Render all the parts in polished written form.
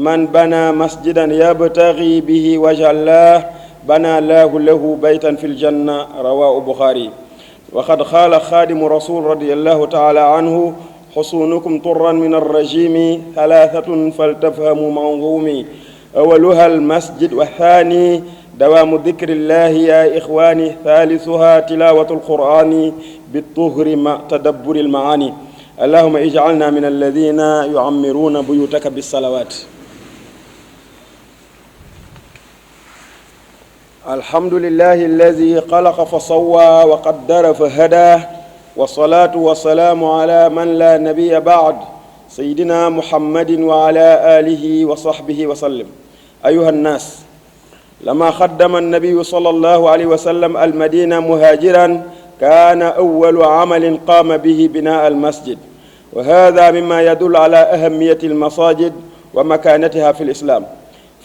من بنى مسجدا يبتغي به وجه الله بنى الله له بيتا في الجنة رواه البخاري. وقد قال خادم رسول رضي الله تعالى عنه حصونكم طرا من الرجيم ثلاثة فلتفهموا منظومي أولها المسجد والثاني دوام ذكر الله يا إخواني ثالثها تلاوة القرآن بالطهر مع تدبر المعاني اللهم اجعلنا من الذين يعمرون بيوتك بالصلوات. الحمد لله الذي خلق فصوى وقدر فهدى والصلاة والسلام على من لا نبي بعد سيدنا محمد وعلى آله وصحبه وسلم. أيها الناس، لما قدم النبي صلى الله عليه وسلم المدينة مهاجرا كان أول عمل قام به بناء المسجد، وهذا مما يدل على أهمية المساجد ومكانتها في الإسلام،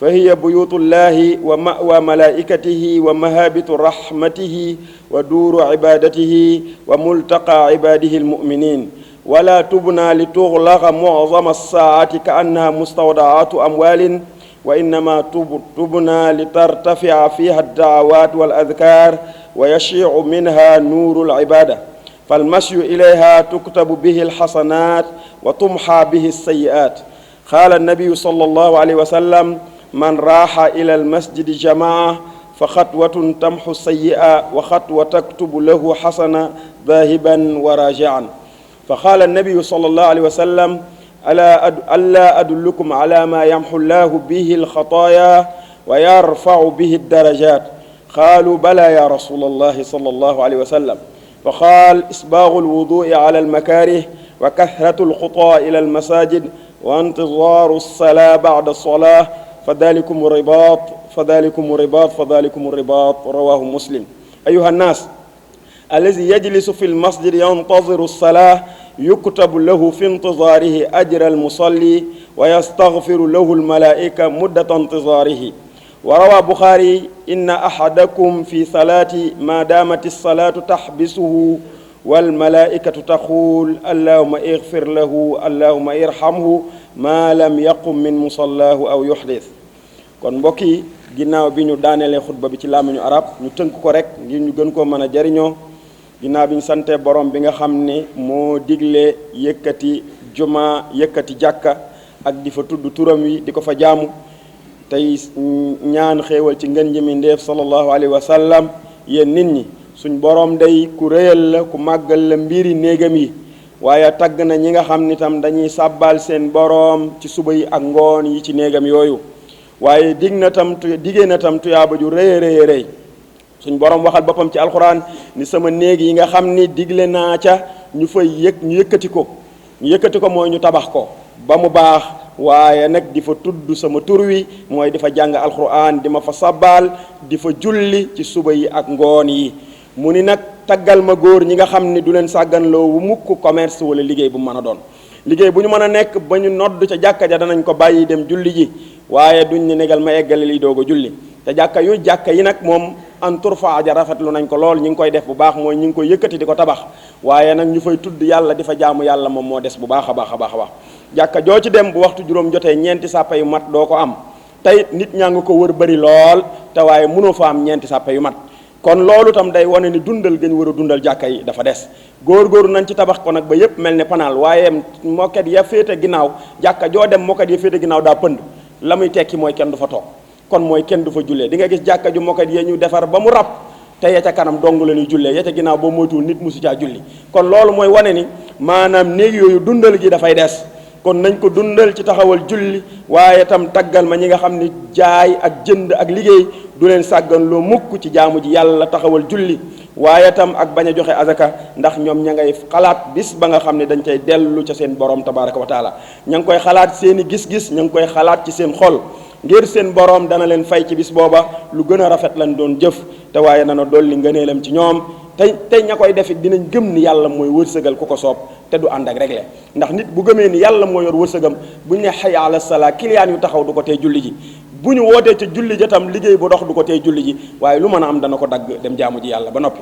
فهي بيوت الله ومأوى ملائكته ومهابط رحمته ودور عبادته وملتقى عباده المؤمنين، ولا تبنى لتغلق معظم الساعة كأنها مستودعات أموال، وإنما تبنى لترتفع فيها الدعوات والأذكار ويشيع منها نور العبادة، فالمشي إليها تكتب به الحسنات وتمحى به السيئات. قال النبي صلى الله عليه وسلم: من راح إلى المسجد جماعة فخطوة تمحو السيئة وخطوة تكتب له حسنة ذاهبا وراجعا. فقال النبي صلى الله عليه وسلم: ألا أدلكم على ما يمحو الله به الخطايا ويرفع به الدرجات؟ قالوا: بلى يا رسول الله صلى الله عليه وسلم. فقال: إسباغ الوضوء على المكاره وكثرة الخطى إلى المساجد وانتظار الصلاة بعد الصلاة فذلكم الرباط فذلكم الرباط فذلكم الرباط رواه مسلم. أيها الناس، الذي يجلس في المسجد ينتظر الصلاة يكتب له في انتظاره أجر المصلي ويستغفر له الملائكة مدة انتظاره. وروى البخاري: إن أحدكم في صلاة ما دامت الصلاة تحبسه والملائكة تقول اللهم اغفر له اللهم ارحمه ما lam yaqum min musallahu aw yuhdith. kon mbokk yi, ginnaaw bi ñu daanelee xutba bi ci làmmiñu arab, ñu tënk ko rek ngir ñu gën koo mën a jariñoo. ginnaaw bi ñu sante borom bi nga xam ne moo digle yëkkati juma yëkkati jàkka ak di fa tudd turam wi di ko fa jaamu, tey ñaan xéewal ci ngën ji mi ndeef sallallahu alayhi wa sallam. yéen nit ñi, suñ borom day ku réyal la, ku màggal la mbiri néegam yi, waaye tagg na ñi nga xam ni tam dañuy sàbbaal seen boroom ci suba yi ak ngoon yi ci néegam yooyu, waaye diggee na tam tuyaaba ju rëy rëy rëy. suñ boroom waxal boppam ci alxuraan ni sama néeg yi nga xam ni digle naa ca ñu fay ñu yëkkati ko mooy ñu tabax ko ba mu baax, waaye nag di fa tudd sama tur wi, mooy di fa jàng alxuraan, di ma fa sàbbaal, di fa julli ci suba yi ak ngoon yi. mu ni nag taggal ma góor ñi nga xam ni du leen sàgganloo wu mukk commerce wala liggéey bu mën a doon, liggéey bu ñu mën a nekk ba ñu nodd ca jàkka ja danañ ko bàyyi dem julli ji, waaye duñ ne negal ma eggale liy doog a julli. te jàkka yi nag moom an turfa ja rafetlu nañ ko lool, ñi ngi koy def bu baax, mooy ñi ngi koy yëkkati di ko tabax, waaye nag ñu fay tudd yàlla di fa jaamu yàlla moom moo des bu baax a baax a baax a baax. jàkka joo ci dem bu waxtu juróom jotee ñeenti sàppa yu mat doo ko am, tey nit ñaa ngi ko wër bari lool, te waaye mënoo fa am ñeenti sàppa yu mat. kon loolu tam day wane ni dundal gën war a dundal jàkka yi dafa des. góor-góoru nañ ci tabax ko nag ba yépp mel ne panaal, waaye moket ya féete ginnaaw, jàkka joo dem moket ya féete ginnaaw daa pënd, la muy tekki mooy kenn du fa toog, kon mooy kenn du fa jullee. di nga gis jàkka ju moket ya ñu defar ba mu rab, te ya ca kanam dong la ñuy jullee, ya ca ginnaaw boo moytuwul nit musu caa julli. kon loolu mooy wane ni maanaam néeg yooyu dundal gi dafay des. kon nañ ko dundal ci taxawal julli waaye tam taggal ma ñi nga xam ni jaay ak jënd ak liggéey du leen sàggan loo mukk ci jaamu ji yàlla taxawal julli waaye tam ak bañ a joxe azaka ndax ñoom ña ngay xalaat bis ba nga xam ne dañ cay dellu ca seen borom tabaraka wa taala ña ngi koy xalaat seeni gis-gis ña ngi koy xalaat ci seen xol ngir seen borom dana leen fay ci bis booba lu gën a rafet lañ doon jëf te waaye nana dolli ngëneelam ci ñoom tey ña koy defit dinañ gëm ni yàlla mooy wërsëgal ku ko soob te du ànd ak réglé ndax nit bu gëmee ni yàlla moo yor wërsëgam bu ñu ne hayya ala salaa kiliyaan yu taxaw du ko tey julli ji bu ñu wootee ca julli ja tam liggéey bu dox du ko tey julli ji waaye lu mën a am dana ko dagg dem jaamu ji yàlla ba noppi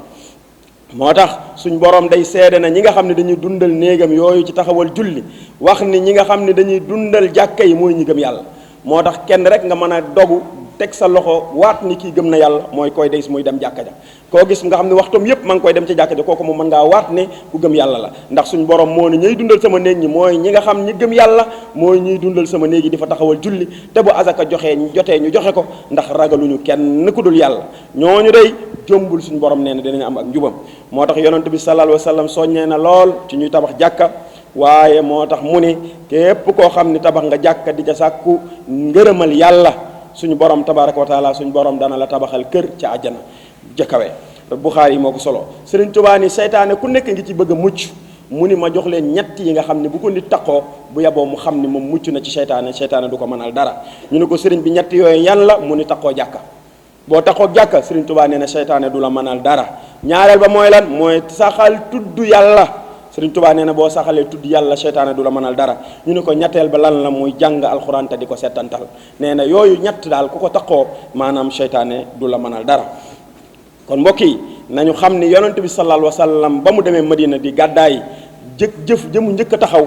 moo tax suñ borom day seede na ñi nga xam ne dañuy dundal néegam yooyu ci taxawal julli wax ni ñi nga xam ne dañuy dundal jàkka yi mooy ñi gëm yàlla moo tax kenn rek nga mën a dogu teg sa loxo waat ni kii gëm na yàlla mooy koy des muy dem jàkka ja koo gis nga xam ne waxtam yépp ma ngi koy dem ci jàkka ja kooku moom mën ngaa waat ne ku gëm yàlla la ndax suñ borom moo ne ñuy dundal sama néeg ñi mooy ñi nga xam ñi gëm yàlla mooy ñuy dundal sama néeg yi di fa taxawal julli te bu azaka jotee ñu joxe ko ndax ragaluñu kenn ku dul yàlla ñooñu day jombul suñ borom nee na dinañ am ak njubam moo tax yonent bi sallallahu alayhi wa sallam soññee na lool ci ñuy tabax jàkka waaye moo tax mu ne képp koo xam ni tabax nga jàkka di ca sàkku ngërëmal yàlla suñu borom tabaraka wa taala suñu borom dana la tabaxal kër ca àjjana jëkkawe Buxaari yi moo ko solo Sëriñ Tuubaa ni seytaane ku nekk ngi ci bëgg a mucc mu ni ma jox leen ñett yi nga xam ne bu ko nit taqoo bu yaboo mu xam ni moom mucc na ci seytaane du ko mënal dara ñu ne ko sëriñ bi ñett yooyu yan la mu ni taqoo jàkka boo taqoo jàkka Sëriñ Tuubaa nee na seytaane du la mënal dara ñaareel ba mooy lan mooy saxal tudd yàlla Sëriñ Tuubaa nee na boo saxalee tudd yàlla seytaane du la mënal dara ñu ne ko ñetteel ba lan la muy jàng alxuraan te di ko settantal nee na yooyu ñett daal ku ko taqoo maanaam seytaane du la mënal dara kon mbokk yi nañu xam ni yonent bi sallallahu alayhi wa sallam ba mu demee Madina di gàddaay jëmu njëkk a taxaw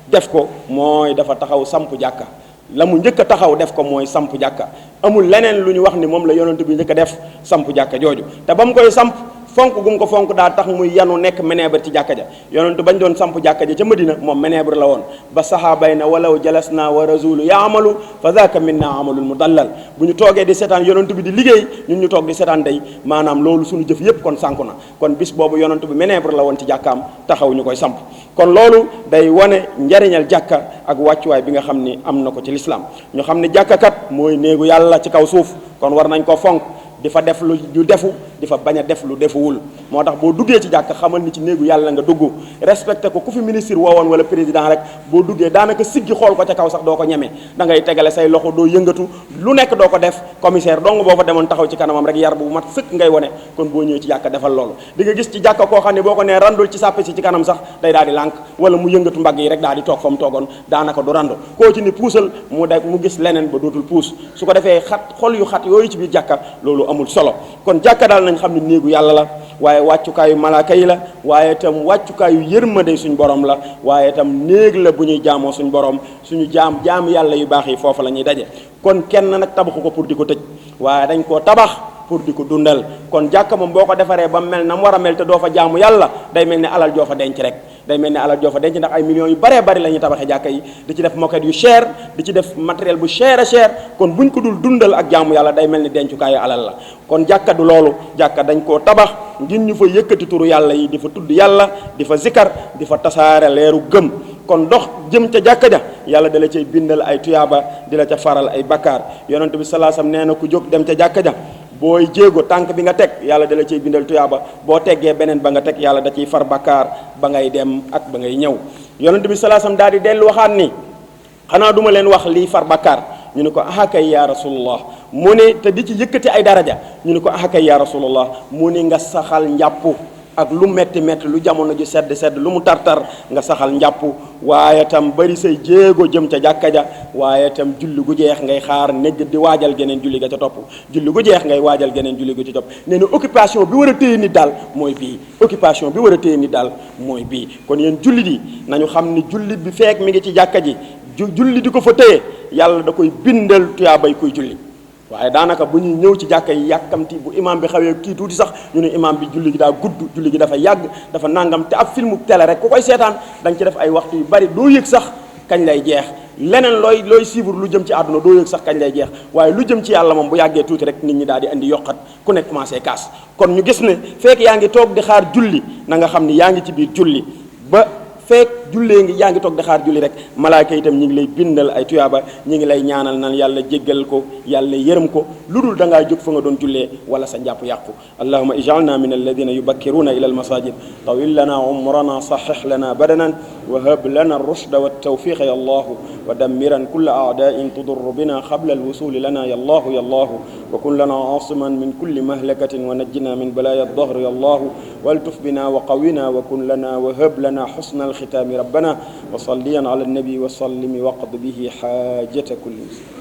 def ko mooy dafa taxaw samp jàkka la mu njëkk a taxaw def ko mooy samp jàkka amul leneen lu ñu wax ni moom la yonent bi njëkk a def samp jàkka jooju te ba mu koy samp fonk gum ko fonk daa tax muy yanu nekk ménébre ci jàkka ja yonentu bañ doon samp jàkka ja ca Madina moom ménébre la woon ba sahaabay na walaw jalasna wa rasulu yaamalu fa zaaka minna amalul mudallal bu ñu toogee di seetaan yonentu bi di liggéey ñun ñu toog di seetaan day maanaam loolu suñu jëf yépp kon sànku na kon bis boobu yonentu bi ménébre la woon ci jàkkaam taxaw ñu koy samp kon loolu day wane njariñal jàkka ak wàccuwaay bi nga xam ni am na ko ci lislaam ñu xam ne jàkkakat mooy néegu yàlla ci kaw suuf kon war nañ ko fonk di fa def lu defu di fa bañ a def lu defuwul moo tax boo duggee ci jàkk xamal ni ci néegu yàlla nga dugg respecté ko ku fi ministre woowoon wala président rek boo duggee daanaka siggi xool ko ca kaw sax doo ko ñeme da ngay tegale say loxo doo yëngatu lu nekk doo ko def commissaire dong boo fa demoon taxaw ci kanamam rek yar bu mat sëkk ngay wone kon boo ñëwee ci jàkka defal loolu di nga gis ci jàkka koo xam ne boo ko nee randul ci sàppe si ci kanam sax day daal di lànk wala mu yëngatu mbagg yi rek daal di toog fa mu toogoon daanaka du randu koo ci ni puusal mu gis leneen ba dootul puus su ko defee xol yu xat yooyu ci biir jàkka loolu amul solo kon jàkka daal nañ xam ne néegu yàlla la waaye wàccukaayu malaaka yi la waaye itam wàccukaayu yërmande suñ borom la waaye itam néeg la bu ñuy jaamoo suñ borom suñu jaam yàlla yu baax yi foofu la ñuy daje kon kenn nag tabaxu ko pour di ko tëj waaye dañ koo tabax pour di ko dundal kon jàkka moom boo ko defaree ba mel na mu war a mel te doo fa jaamu yàlla day mel ni alal joo fa denc rek day mel ni alal joo fa denc ndax ay millions yu baree bari la ñuy tabaxee jàkka yi di ci def moquette yu cher di ci def matériel bu cher a cher kon buñ ko dul dundal ak jaamu yàlla day mel ni dencukaayu alal la kon jàkka du loolu jàkka dañ koo tabax ngir ñu fa yëkkati turu yàlla yi di fa tudd yàlla di fa zikar di fa tasaare leeru gëm kon dox jëm ca jàkka ja yàlla dala cay bindal ay tuyaaba di la ca faral ay bakkaar yonent bi sallallahu alayhi wasallam nee na ku jóg dem ca jàkka ja booy jéego tànk bi nga teg yàlla dala cay bindal tuyaaba boo teggee beneen ba nga teg yàlla da ciy far bakkaar ba ngay dem ak ba ngay ñëw yonent bi sallallahu alayhi wasallam daal di dellu waxaat ni xanaa duma leen wax lii far bakkaar ñu ne ko ahakay ya rasulullah mu ne te di ci yëkkati ay daraja ñu ne ko ahakay ya rasulullah mu ne nga saxal njàpp ak lu metti lu jamono ji sedd lu mu tartar nga saxal njàpp waaye tam bari say jéego jëm ca jàkka ja waaye tam julli gu jeex ngay xaar negg di waajal geneen julli ga ca topp julli gu jeex ngay waajal geneen julli ga ca topp nee na occupation bi war a téye nit daal mooy bii occupation bi war a téye nit daal mooy bii kon yéen jullit yi nañu xam ni jullit bi feek mi ngi ci jàkka ji julli di ko fa téye yàlla da koy bindal tuyaabay kuy julli waaye daanaka bu ñuy ñëw ci jàkka yi yàkkamti bu imam bi xawee kii tuuti sax ñu ne imam bi julli gi daa gudd julli gi dafa yàgg dafa nangam te ab filmu télé rek ku koy seetaan da nga ci def ay waxtu yu bari doo yëg sax kañ lay jeex leneen looy suivre lu jëm ci àdduna doo yëg sax kañ lay jeex waaye lu jëm ci yàlla moom bu yàggee tuuti rek nit ñi daal di andi yokkat ku nekk commencé kon ñu gis ne fekk yaa ngi toog di xaar julli na nga xam ni yaa ngi ci biir julli ba fekk jullee ngi yaa ngi toog di xaar julli rek malaaka itam ñi ngi lay bindal ay tuyaaba ñi ngi lay ñaanal nan yàlla jéggal ko yàlla yërëm ko lu dul da ngaa jóg fa nga doon jullee wala sa njàpp yàqu allahuma ijalna min alladina yubakkiruna ila almasajid tawil lana umrana sahih lana badanan wa hab lana alrushda waltawfiq ya allahu wa dammiran kulla aadain tudur bina qabla alwusuli lana ya allahu ya allahu wa kun lana asiman min kulli mahlakatin wa najjina min balaya الظهر يا الله والتف بنا وقونا وكن لنا وهب لنا حسن الختام ربنا وصليا على النبي وسلم وقض به حاجة كل مسلم